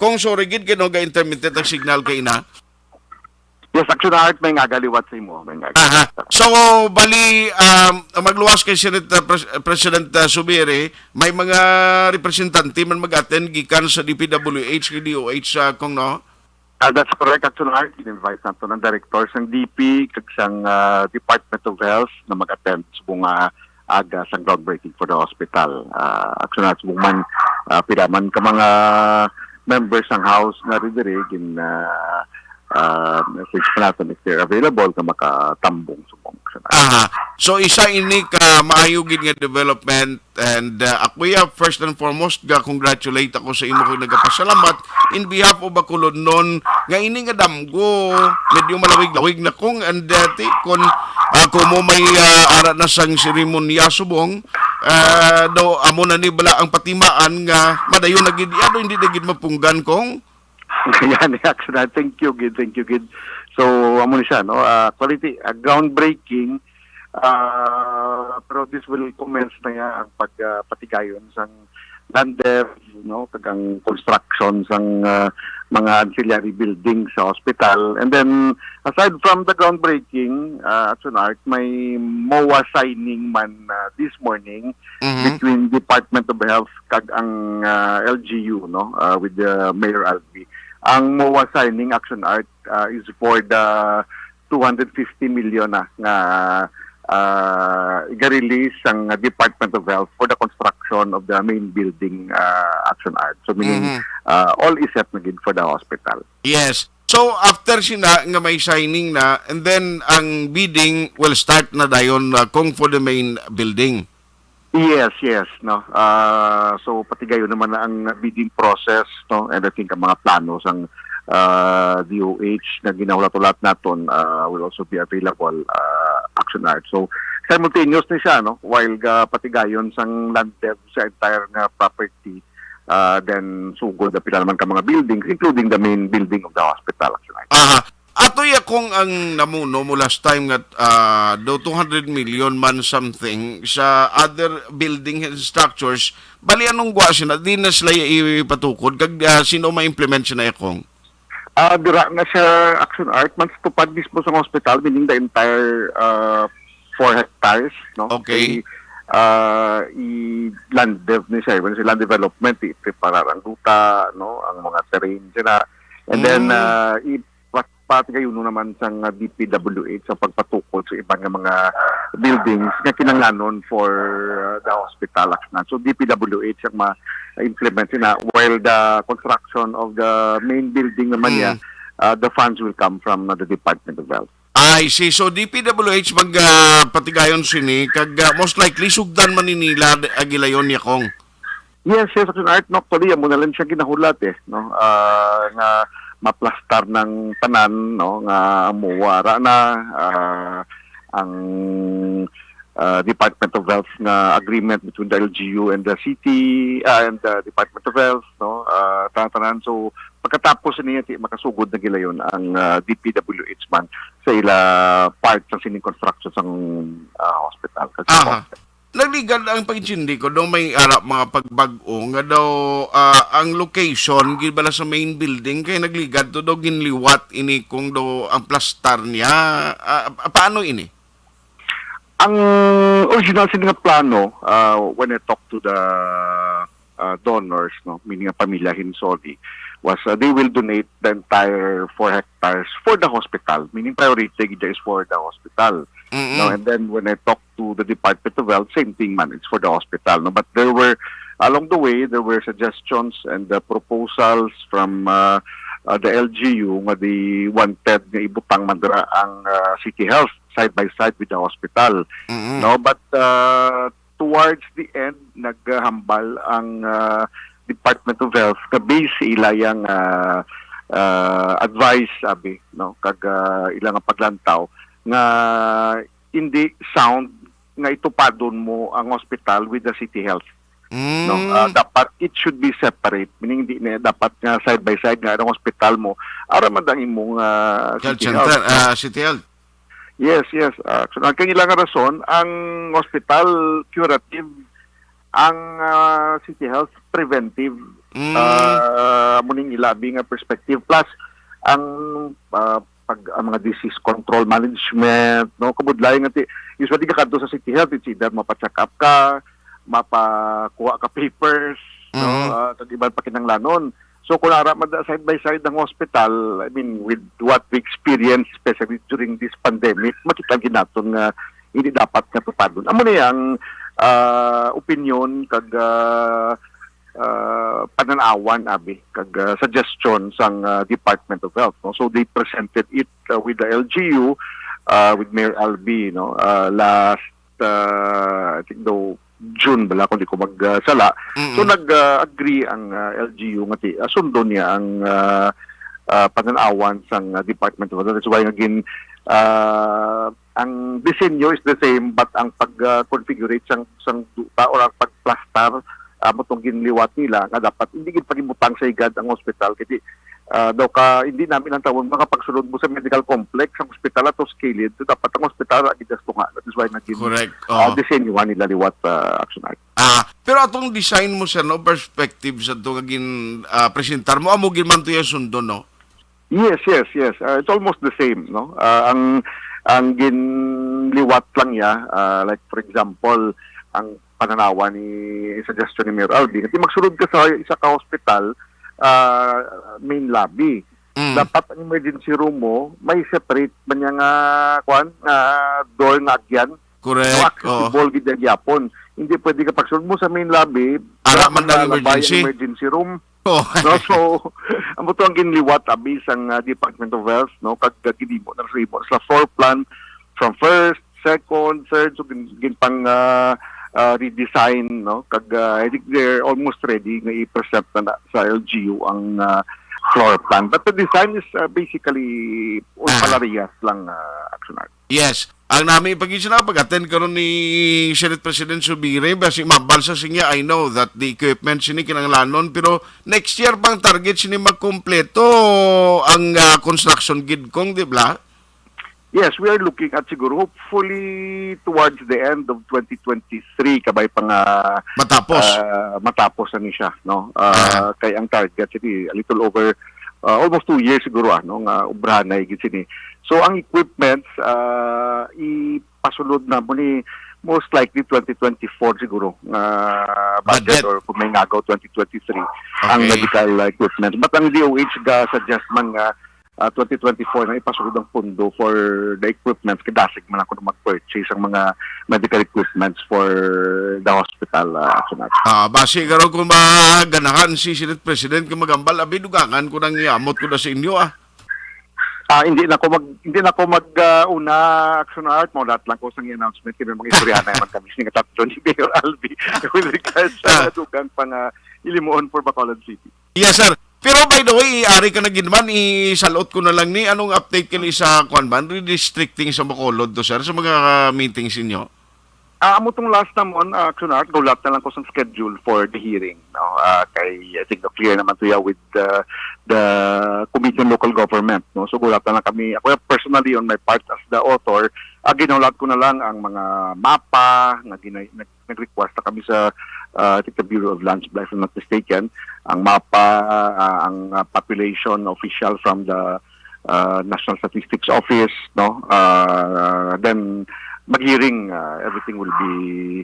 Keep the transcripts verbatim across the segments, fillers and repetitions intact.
Kung sorry gid, kay no, ga-intermittent ang signal kay ina. Yes, Action Art, may nga galiwat sa imo, may nga. Aha. So, bali, um, magluwas kay Senate, uh, Pres-, President, uh, Zubiri, may mga representante man mag-attend gikan sa D P W H, D O H, uh, kung no? Ah, that's correct, Action Art. In-invite nato ng director sang D P kag sang, ah, Department of Health na mag-attend sa mga aga sang groundbreaking for the hospital. Ah, Action Art, subong man, ah, pila man ka mga members sang House na rin diri, gin, ah, ah, message pa natin if they're available ka makatambong subong, Action Art. Aha. So, isa ini ka maayo gid nga development. And, uh, ako, ya, first and foremost, ga-congratulate ako sa imo kag nagapasalamat in behalf of Bacolodnon nga ini nga damgo, medyo malawig-lawig na kong, and, uh, ti, kon, uh, kumo may, uh, ara na sang seremonya subong, uh, do, amo na ni bala ang patimaan nga madayon na gid, ano, hindi na gid mapunggan kong. Yan, Action Art. Thank you gid, thank you gid. So, amo ni siya, no? Ah, quality, ah, groundbreaking, ah, pero this will commence na ya ang pag, ah, patigayon sang land dev, no? Kag ang construction sang, ah, mga ancillary buildings sa hospital. And then, aside from the groundbreaking, ah, Action Art, may MOA signing man, ah, this morning Mhm. between Department of Health kag ang, ah, L G U, no, ah, with the Mayor Albi. Ang MOA signing, Action Art, ah, is for the two hundred fifty million na nga, ah, iga-release ang Department of Health for the construction of the main building, ah, Action Art. So, meaning, Mhm. ah, all is set na gid for the hospital. Yes. So, after sina nga may signing na, and then ang bidding will start na dayon, uh, kung for the main building. Yes, yes, no. Ah, so, patigayon naman na ang bidding process, no. And I think ang mga plano sang, ah, D O H na ginahulat-hulat naton, ah, will also be available, ah, Action Art. So, simultaneous ni siya, no, while ga patigayon sang land dev sa entire nga property, ah, then sugod na pila naman ka mga buildings, including the main building of the hospital, actually. Aha. Ato ya kung ang namuno mo last time nga, ah, do two hundred million man something sa other building and structures, bali anong gwa sila? Di na sila ipatukod kag, ah, sino ma-implement sila, ya kong? Ah, dira na siya, Action Art, man sa tupad mismo sa hospital, meaning the entire, ah, four hectares, no? Okay. Kay, ah, i-land dev ni siya, when si land development, i-prepare ang luta, no? Ang mga terrain sila. And then, Mm. ah, i-, pat-, patigayon naman sang, ah, D P W H sa pagpatukod sa iban nga mga buildings nga kinahanglanon for, ah, the hospital, Action Art. So, D P W H ang ma-implement sina, while the construction of the main building naman niya, Mm. ah, the funds will come from, ah, the Department of Health. I see. So, D P W H mag, ah, patigayon sini, kag, ah, most likely, sugdan man ni nila, ah, gilayon niya, Kong. Yes, yes, Action Art, no? Actually, amo na lang siya ginahulat, eh, no? Ah, nga maplastar ng tanan, no? Nga amo, wara na, ah, ang, ah, Department of Health nga agreement between the L G U and the city, ah, and the Department of Health, no? Ah, tanan-tanan. So, pagkatapos niya, ti-, makasugod na gilayon ang, ah, D P W H man sa ila part sa sining construction sang, ah, hospital. Kasi Aha. po, Nagligad ang pag-intindi ko daw may ara mga pagbag-o nga daw, ah, ang location gid bala sa main building kay nagligad to daw ginliwat ini kung daw ang plastar niya. Ah, ah, paano ini? Ang original sini nga plano, ah, when I talked to the, ah, donors, no, meaning ang pamilya Hinsoli, was, ah, they will donate the entire four hectares for the hospital, meaning priority gid is for the hospital. Mm-mm. No, and then when I talked to the Department of Health, same thing man, it's for the hospital, no? But there were, along the way, there were suggestions and, uh, proposals from, uh, uh, the L G U nga they wanted nga ibutang man dira ang, uh, City Health side by side with the hospital, Mm-mm. no? But, uh, towards the end, naghambal ang, uh, Department of Health na based sa ilayang, uh, uh, advice, sabi, no? Kag, uh, ilang paglantaw nga hindi sound nga itupadon mo ang hospital with the City Health. No? Mm. Ah, dapat it should be separate. Meaning, hindi na dapat nga side by side nga ang hospital mo, ara man ang imong, ah, Health City Health, center, no? Ah, City Health. Yes, yes. Ah, so, ang kailangan rason, ang hospital curative, ang, ah, City Health preventive. Mm. Ah, amo ning ila abi nga perspective. Plus, ang, ah, pag, ang mga disease control management, no? Kabudlay nga ti-, usually ka kadto sa City Health, it's either mapa-check up ka, mapakuha ka papers, no? Mm. Ah, kag iban pa kinahanglanon. So, kung ara man da side by side ang hospital, I mean, with what we experience, especially during this pandemic, makita gid naton nga hindi dapat nga tupadon. Amo ni ang, ah, opinion kag, ah, ah, panan-awan abi kag, ah, suggestion sang, ah, Department of Health, no? So they presented it, ah, with the L G U, ah, with Mayor Albee, no? Ah, last, ah, I think daw June bala kung di ko magsala. So Mm-mm. nag, ah, agree ang, ah, L G U nga ti, ah, sundon niya ang, ah, ah, panan-awan sang, ah, Department of Health. That's why nga gin, ah, ang disenyo is the same, but ang pag, ah, configurate sang, sang duta or ang pagplastar, ah, mo tong ginliwat nila nga dapat hindi gid pagibutang sa higad ang hospital, kay, ah, daw ka hindi namin ang tawon makapagsulod mo sa medical complex, ang hospital ato sa kilid, so dapat ang hospital ra gid sa tunga. That is why naging, Correct. ah, Oh. disenyuhan nila liwat sa Action Art. Ah, pero atong design mo, sir, no, perspective sa to nga gin, ah, presentar mo, amo gid man to yung sundo, no? Yes, yes, yes. Uh, it's almost the same, no? Uh, ang, ang ginliwat lang niya, uh, like, for example, ang pananawa ni, suggestion ni Mayor Alvin, kung magsulod ka sa isa ka hospital, uh, main lobby, Mm. dapat ang emergency room mo, may separate man niya nga, kwan, nga door nga agyan. Correct. So, accessible Oo. gid ang yapon. Hindi pwede ka pagsulod mo sa main lobby, Ara wala man man lang nalabay ang emergency. emergency room. Oh. No, so, amo to ang ginliwat abi sang, ah, Department of Health, no, kag, ah, ginhimo na sa imo sa floor plan from first, second, third, so gin, gin pang, ah, ah, redesign, no, kag, ah, I think they're almost ready nga i-present na, na sa L G U ang, ah, floor plan. But the design is, ah, basically all Ah. palariyas lang, ah, Action Art. Yes. Ang nami pag-isina, pag-attend karon ni Senate President Subiri, basi mabalsa siya, I know that the equipment sini kinahanglanon, pero next year pang target sini magkumpleto ang, ah, construction gid, Cong, di ba? Yes, we are looking at siguro hopefully towards the end of twenty twenty-three kabay pa nga, Matapos. ah, matapos na ni siya, no? Ah, Aha. kay ang target sini a little over, ah, almost two years siguro, ano, nga ubrahanay gid sini. So ang equipments, ah, ipasulod na mo ni most likely twenty twenty-four siguro nga budget Budget. or kung may ngagaw twenty twenty-three ang Okay. medical equipment. But ang D O H ga suggest man nga, ah, twenty twenty-four na ipasulod ang pondo for the equipment. Kadasig man ako na mag-purchase ang mga medical equipments for the hospital, ah, Action Art. Ah, basi karon kung maganahan si Senate President kung magambal, abi, dugangan ko nang iamot ko na sa inyo, ah. Ah, hindi na ko mag, hindi na ko mag, ah, una, Action Art, maulat lang ko sa announcement, kaya mga istorya na naman kami sa tatlo ni Mayor Albi with regards sa Ah. dugang pang, ah, ilimuon for Bacolod City. Yes, sir. Pero by the way, ari ka na gid man, isalot ko na lang ni, anong update kini sa, kwan man, redistricting sa Bacolod to, sir, sa mga meetings inyo? Ah, amo tong last namon, ah, Action Art, gulat na lang ko sa schedule for the hearing, no? Ah, kay, I think, no, clear naman to ya with the, the Committee on Local Government, no? So, gulat na lang kami. Ako, personally, on my part as the author, ah, ginulat ko na lang ang mga mapa nga gina-, nag-, nag-request na kami sa, ah, I think, the Bureau of Land Supply, if I'm not mistaken, ang mapa, ah, ang, ah, population official from the, ah, National Statistics Office, no? Ah, then, mag-hearing, ah, everything will be,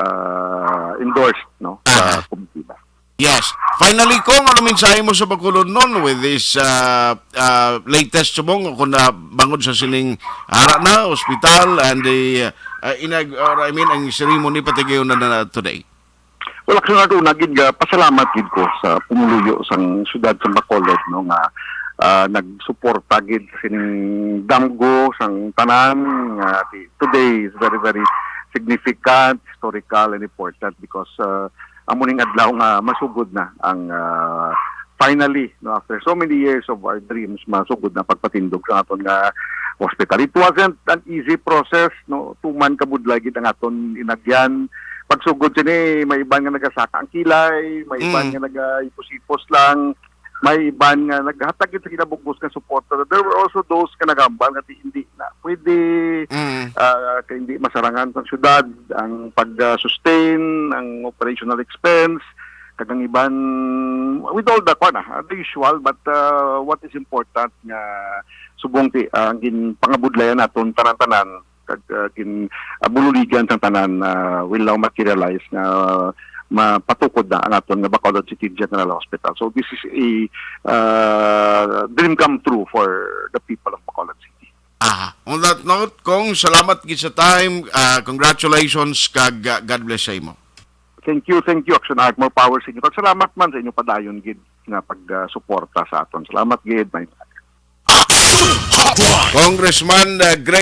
ah, endorsed, no, sa Aha. komitiba. Yes. Finally, Cong, ano mensahe mo sa Bacolod nun with this, ah, ah, latest subong kung na bangod sa sining ara na, hospital, and the, ah, inag-, or I mean, ang ceremony patigayon na, na today? Well, actually, ako, naging, ah, pasalamat gid ko sa pumuluyo sang siyudad sa Bacolod, no, nga, ah, nagsuporta gid sining damgo sang tanan nga ti-, today is very, very significant, historical, and important because, ah, amo ning adlaw nga masugod na ang, ah, finally, no, after so many years of our dreams, masugod na pagpatindog sa aton nga hospital. It wasn't an easy process, no, tuman kabudlay gid ang aton inagyan. Pagsugod sini, may iban nga nagasaka ang kilay, may iban Mm. nga nagaipos-ipos lang, may iban nga naghatag gid sa kinabugbos nga suporta. There were also those nga nagambal nga di, hindi na pwede, Mm. ah, kay hindi masarangan sa syudad ang pag-sustain, ang operational expense. kag ang iban, with all the, kuwan, ah, the usual, but, uh, what is important nga subong ti, ang ginpangabudlayan naton tanan-tanan, kag, uh, gin, uh, bululigan sang tanan, uh, will now materialize nga mapatukod na ang aton nga Bacolod City General Hospital. So this is a, uh, dream come true for the people of Bacolod City. Ah, on that note, Cong, salamat gid sa time. Ah, congratulations kag ah, God bless sa imo. Thank you, thank you, Action Art. More power sa inyo. Kag salamat man sa inyo padayon gid nga pagsuporta sa aton. Salamat gid, my Congressman ah, Greg